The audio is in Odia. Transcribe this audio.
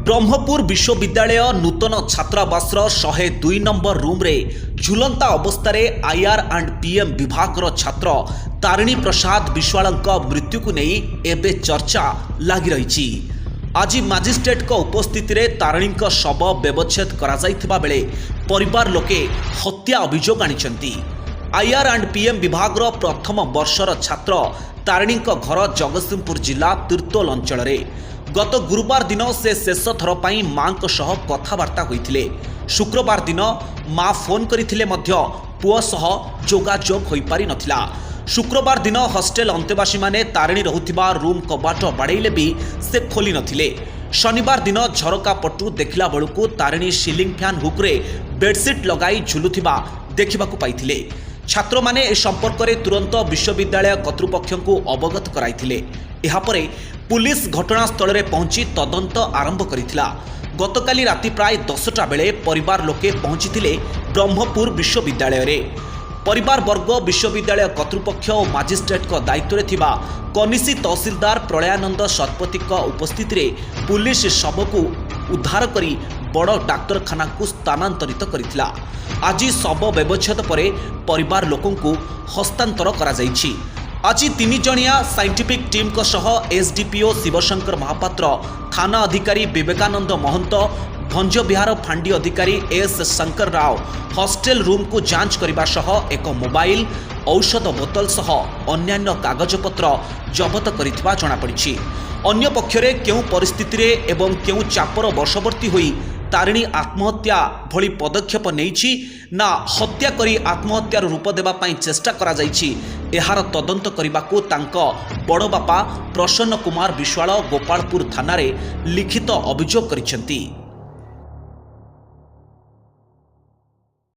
ବ୍ରହ୍ମପୁର ବିଶ୍ୱବିଦ୍ୟାଳୟ ନୂତନ ଛାତ୍ରାବାସର 102 ନମ୍ବର ରୁମ୍ରେ ଝୁଲନ୍ତା ଅବସ୍ଥାରେ ଆଇଆର୍ ଆଣ୍ଡ ପିଏମ୍ ବିଭାଗର ଛାତ୍ର ତାରିଣୀ ପ୍ରସାଦ ବିଶ୍ୱାଳଙ୍କ ମୃତ୍ୟୁକୁ ନେଇ ଏବେ ଚର୍ଚ୍ଚା ଲାଗି ରହିଛି। ଆଜି ମାଜିଷ୍ଟ୍ରେଟଙ୍କ ଉପସ୍ଥିତିରେ ତାରିଣୀଙ୍କ ଶବ ବ୍ୟବଚ୍ଛେଦ କରାଯାଇଥିବା ବେଳେ ପରିବାର ଲୋକେ ହତ୍ୟା ଅଭିଯୋଗ ଆଣିଛନ୍ତି। ଆଇଆର୍ ଆଣ୍ଡ ପିଏମ୍ ବିଭାଗର ପ୍ରଥମ ବର୍ଷର ଛାତ୍ର ତାରିଣୀଙ୍କ ଘର ଜଗତସିଂହପୁର ଜିଲ୍ଲା ତିର୍ତ୍ତୋଲ ଅଞ୍ଚଳରେ। ଗତ ଗୁରୁବାର ଦିନ ସେ ଶେଷ ଥର ପାଇଁ ମାଙ୍କ ସହ କଥାବାର୍ତ୍ତା ହୋଇଥିଲେ। ଶୁକ୍ରବାର ଦିନ ମା ଫୋନ୍ କରିଥିଲେ ମଧ୍ୟ ପୁଅ ସହ ଯୋଗାଯୋଗ ହୋଇପାରି ନଥିଲା। ଶୁକ୍ରବାର ଦିନ ହଷ୍ଟେଲ ଅନ୍ତେବାସୀମାନେ ତାରିଣୀ ରହୁଥିବା ରୁମ୍ କବାଟ ବାଡ଼େଇଲେ ବି ସେ ଖୋଲି ନଥିଲେ। ଶନିବାର ଦିନ ଝରକା ପଟୁ ଦେଖିଲା ବେଳକୁ ତାରିଣୀ ସିଲିଂ ଫ୍ୟାନ୍ ହୁକ୍ରେ ବେଡସିଟ୍ ଲଗାଇ ଝୁଲୁଥିବା ଦେଖିବାକୁ ପାଇଥିଲେ। ଛାତ୍ରମାନେ ଏ ସମ୍ପର୍କରେ ତୁରନ୍ତ ବିଶ୍ୱବିଦ୍ୟାଳୟ କର୍ତ୍ତୃପକ୍ଷଙ୍କୁ ଅବଗତ କରାଇଥିଲେ। ଏହାପରେ ପୁଲିସ ଘଟଣାସ୍ଥଳରେ ପହଞ୍ଚି ତଦନ୍ତ ଆରମ୍ଭ କରିଥିଲା। ଗତକାଲି ରାତି ପ୍ରାୟ 10ଟା ବେଳେ ପରିବାର ଲୋକେ ପହଞ୍ଚିଥିଲେ ବ୍ରହ୍ମପୁର ବିଶ୍ୱବିଦ୍ୟାଳୟରେ। ପରିବାର ବର୍ଗ, ବିଶ୍ୱବିଦ୍ୟାଳୟ କର୍ତ୍ତୃପକ୍ଷ ଓ ମାଜିଷ୍ଟ୍ରେଟଙ୍କ ଦାୟିତ୍ୱରେ ଥିବା କନିଷି ତହସିଲଦାର ପ୍ରଳୟାନନ୍ଦ ଶତପଥୀଙ୍କ ଉପସ୍ଥିତିରେ ପୁଲିସ ଶବକୁ ଉଦ୍ଧାର କରି ବଡ଼ ଡାକ୍ତରଖାନାକୁ ସ୍ଥାନାନ୍ତରିତ କରିଥିଲା। ଆଜି ଶବ ବ୍ୟବଚ୍ଛେଦ ପରେ ପରିବାର ଲୋକଙ୍କୁ ହସ୍ତାନ୍ତର କରାଯାଇଛି। ଆଜି ତିନିଜଣିଆ ସାଇଣ୍ଟିଫିକ୍ ଟିମ୍ଙ୍କ ସହ ଏସ୍ଡିପିଓ ଶିବଶଙ୍କର ମହାପାତ୍ର, ଥାନା ଅଧିକାରୀ ବିବେକାନନ୍ଦ ମହନ୍ତ, ଭଞ୍ଜବିହାର ଫାଣ୍ଡି ଅଧିକାରୀ ଏସ୍ ଶଙ୍କର ରାଓ ହଷ୍ଟେଲ ରୁମ୍କୁ ଯାଞ୍ଚ କରିବା ସହ ଏକ ମୋବାଇଲ, ଔଷଧ ବୋତଲ ସହ ଅନ୍ୟାନ୍ୟ କାଗଜପତ୍ର ଜବତ କରିଥିବା ଜଣାପଡ଼ିଛି। ଅନ୍ୟପକ୍ଷରେ କେଉଁ ପରିସ୍ଥିତିରେ ଏବଂ କେଉଁ ଚାପର ବଶବର୍ତ୍ତୀ ହୋଇ ତାରିଣୀ ଆତ୍ମହତ୍ୟା ଭଳି ପଦକ୍ଷେପ ନେଇଛି ନା ହତ୍ୟା କରି ଆତ୍ମହତ୍ୟାର ରୂପ ଦେବା ପାଇଁ ଚେଷ୍ଟା କରାଯାଇଛି, ଏହାର ତଦନ୍ତ କରିବାକୁ ତାଙ୍କ ବଡ଼ ବାପା ପ୍ରସନ୍ନ କୁମାର ବିଶ୍ୱାଳ ଗୋପାଳପୁର ଥାନାରେ ଲିଖିତ ଅଭିଯୋଗ କରିଛନ୍ତି।